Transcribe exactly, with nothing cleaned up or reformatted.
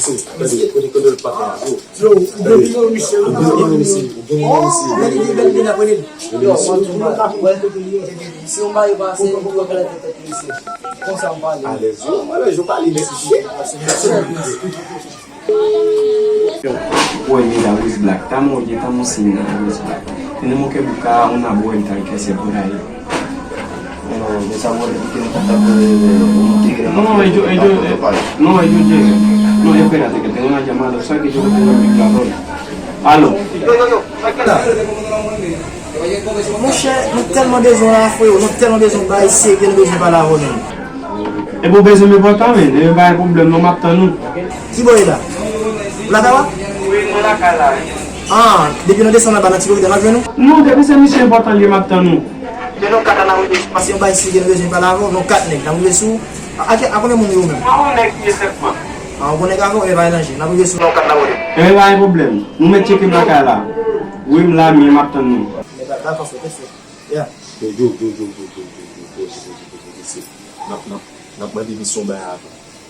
Tande, kote, kote l pa fè a, bro. Yo, ou gen nimewo misye, wi. Ou gen nimewo misye, ou gen nimewo misye. Bèl ide, bèl ide, n ap rele l. Yo, mwen tou mal. Wè, si w mare pa se, ou tou wè kè la tèt misye. Konsa m pale. Alèz, yo, mwen, yo pale, men se shit. Wè, men la Wiz Black, tanmen w gen tanmen w siy nan Wiz Black. Tenemos que buscar una vuelta y que se por ahí. Non, e jo, e jo, e, non, e jo, e, non, espérate, que tengo una llamada, o sea que yo no tengo el micrófono. Alo. Monchè, nou tèlman bezwen w la, frewo, nou tèlman bezwen w bay serye, nou bezwen pale avè w menm. Epi w bezwen m enpòtan, men, e pa gen pwoblèm non, m ap tann ou. Kibò w ye la? Ou lakay la? Wi, mwen lakay la, wi. Ah, depi nou desann anba nan ti koridò, n ap jwenn ou? Non, depi se misye enpòtan li ye, m ap tann ou. Se nou kat la n ap rive sou, paske yon bagay serye nou bezwen pale avè w, nou kat nèg, n ap rive sou. A, a, a konbyen moun nou ye ou menm? Mwen yon nèg ki ye sèlman. Ah, yon bon nèg avè w, e pa yon danje, n ap rive sou. Nou kat n ap rive. E pa gen pwoblèm. Nou mèt tcheke lakay la. Wi, m la, men m ap tann nou. Dakò, frè, tèt fè. Yeah. Yo, yo, yo, yo, yo, yo, yo, yo, yo, yo, yo, yo, yo, yo, yo, yo, yo, yo, yo, n ap, n ap, n ap mande misye yon bagay avan.